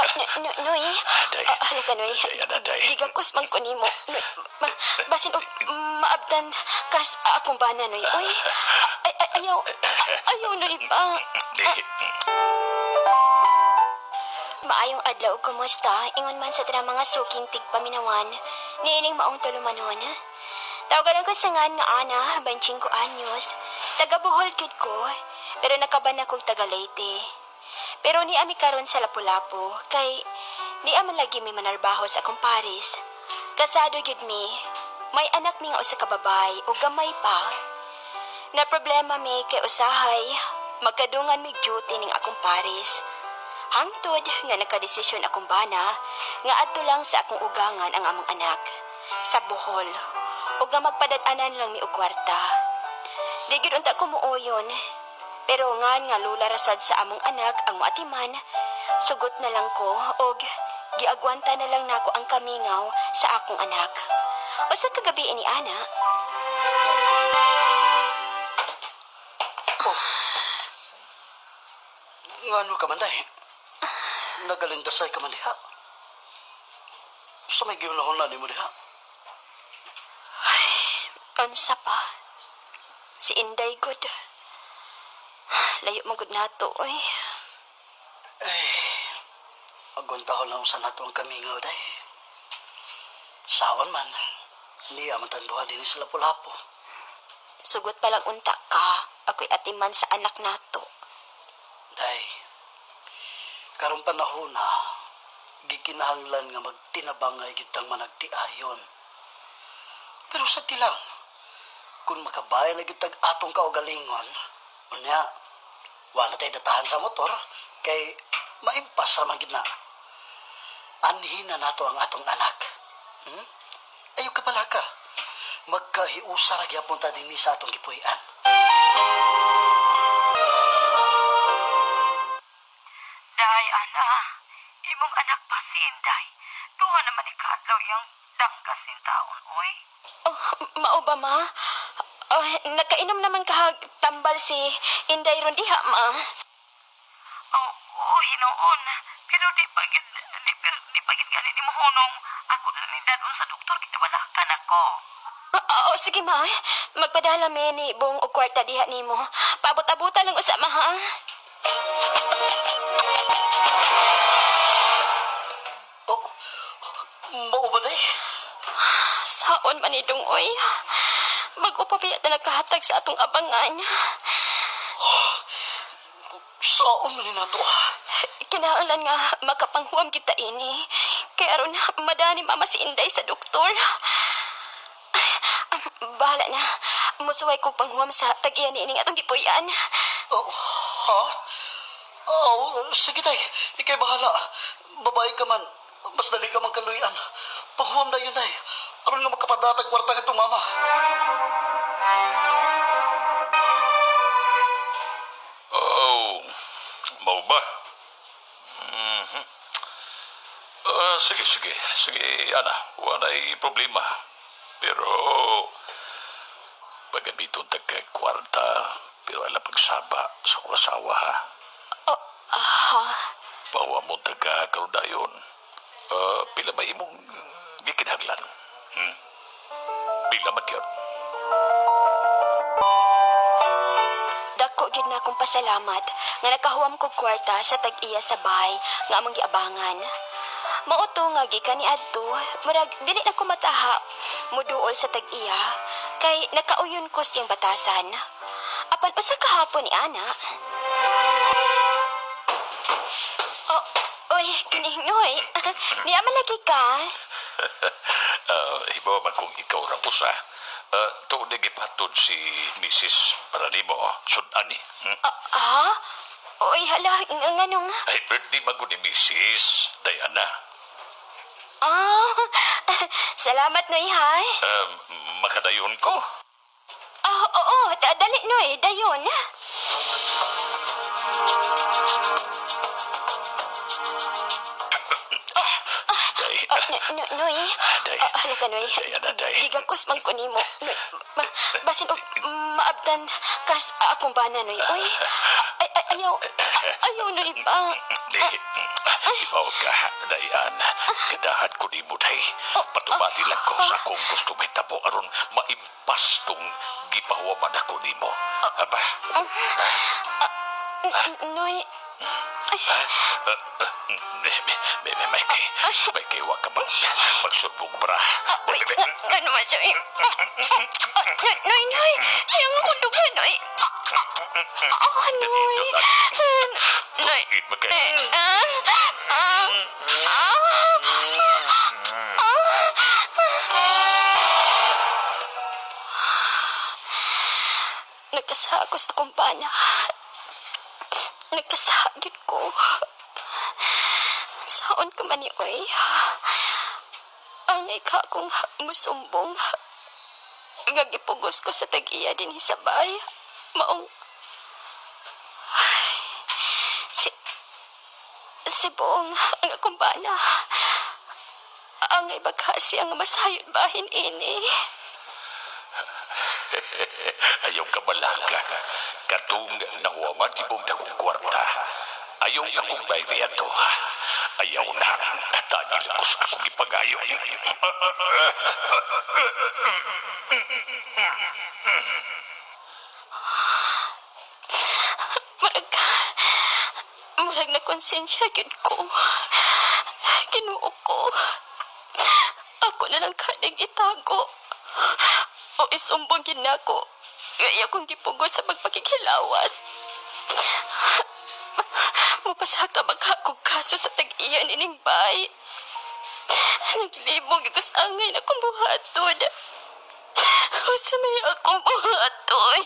Noy. Day. Ah, halika, Noy. Day, ana, day. Gigakos man ko nimo. Noy, basin og maabdan kas akong bana, Noy. Uy, ay, ay, ayaw. Ayaw, Noy ba? Di. Maayong adlaw, kumusta? Ingon man sa tanang mga suking tigpaminawan. Niining maong tulumanon. Tawagan ko sa ngan nga ana, 25 anyos. Taga Bohol gyud ko, pero nakaban akong taga Leyte. Pero ni ami karon sa Lapu-Lapu, kay ni man lagi mi manarbaho sa akong pares. Kasado gyud mi, may anak mi nga usa ka babay o gamay pa. Na problema mi kay usahay, magkadungan mig duty ning akong pares. Hangtod nga nakadesisyon akong bana nga adto lang sa akong ugangan ang among anak sa Bohol ug nga magpadad-anan lang mi og kwarta. Di gyud unta ko muoyon. Pero ngan nga lula rasad sa among anak ang moatiman, sugot na lang ko og giagwanta na lang nako ang kamingaw sa akong anak. Usa ka gabi ni ana, Oh. Ngano ka man, day? Nagalindasay ka man diha. Sa may giunahon na nimo diha. Unsa pa? Si Inday gud. Layo man gud nato oy. Ay, agwantahon lang sa nato ang kamingaw, day. Saon man, niya man tang duha din sa Lapu-Lapu. Sugot pa lang unta ka, ako'y atiman sa anak nato. Day, karong panahon na, gikinahanglan nga magtinabangay gyud tang managtiayon. Pero sa tilang, kung makabayan na gyud tag atong kaugalingon, unya, wa na tay datahan sa motor, kay maimpas ra man gyud na. Anhin na nato ang atong anak. Hmm? Ayaw ka pala ka. Magkahiusa ra gyapon ta dinhi sa atong gipuy-an. Day, ana. Imong anak pa si Inday. Duha naman ni kaadlaw iyang danggas ning taon, oy. Oh, mao ba, ma? Oh, nakainom naman kahag tambal si Inday ron diha, ma. Oo, oh, hinoon. Pero di pa gid di pa gid gani nimo hunong. Ako na ni dadon sa doktor kay balakan ako. Ah, ah, oh, sige, ma. Magpadala me ni buong og kwarta diha nimo. Paabot-abutan lang usa, ma, ha? Oh, mao ba day? Saon man idong, oy. Bago pa biya ta nagkahatag sa atong abangan. Saon man ni nato? Kinahanglan nga makapanghuam kita ini. Kay aron madani mama si Inday sa doktor. Ah, bahala na. Musuway kog panghuam sa tag-iya niining atong gipuy-an. Oh, ha? Oh, sige tay, ikay bahala. Babae ka man, mas dali ka man kaluyan. Panghuam na yun ay. Aron nga makapadatag kwarta ka itong mama. Oh, mau ba? Mhm. Ah, sige, sige. Sige, ana. Walay problema. Pero, pagamiton ta kay kwarta, pero ala pagsaba sa kong asawa, ha? Oh, aha. Pawa mo taga karon dayon. Ah, pila ba imong gikinahanglan? Hmm? Pila man yun? Dako gyud na akong pasalamat nga nakahuam kog kwarta sa tag-iya sa bahay nga among giabangan. Mao to nga gikan ni adto, murag dili na ko mataha muduol sa tag-iya kay nakauyon ko sa iyang batasan. Apan usa ka hapon ni ana. Oh, oy, kiningnoy. Niya man lagi ka. Ah, hibaw man kung ikaw ra usa. Ah, tuod na gipatod si Mrs. para nimo, sudan ni. Hmm? Ah, ah? Oy, hala, nganong? Ay, birthday man gud ni Mrs. Diana. Ah, salamat, Noy, ha? Makadayon ko. Ah, oo, dali, Noy, dayon. Day, Oh, Noy. Day. Ah, halika, Noy. Day, ana, day. Gigakos man ko nimo. Noy, basin og maabdan kas akong bana, Noy. Oy, ay, ay, Ayaw, ayaw na iba. Di, ibaw ka, dayan. Kadahan ko ni mo, day. Patubati lang ko sa akong gusto may tabo aron maimpas tong gipahuwaman ako nimo. Aba, Noy, ha? Be, be, may kay, may kay wa ka mag, magsurbong bra. Uy, Be, be, nga naman siya eh. Noy, Noy, ayaw nga kong dughan, Noy. Ah, Noy. Noy. Tungid mo kay. Ah, ah, ah, Nagkasa ako sa kumpanya. Nagkasagit ko. Saon ka man ni oy. Angay ka akong musumbong. Gagipugos ko sa tag-iya din hisabay. Maong... Ay, si... Si Bong, ang akong bana. Angay bagasi ang masayod bahin ini. Ayaw ka malaka. Katong nahuwaman di mong dakong kwarta. Ayaw na kong bayri ato. Ayaw na. Tagi lang ko sa akong ipagayo. Murag... Murag na konsensya gyud ko. Kinuo ko. Ako na lang kaning itago. O isumbong gid nako. Kaya akong gipugos sa pagpakikilawas. Mapasaka magkakog kaso sa tag-iyan ining bay. Naglibog ito sa angay na akong buhaton. Usa may akong buhaton.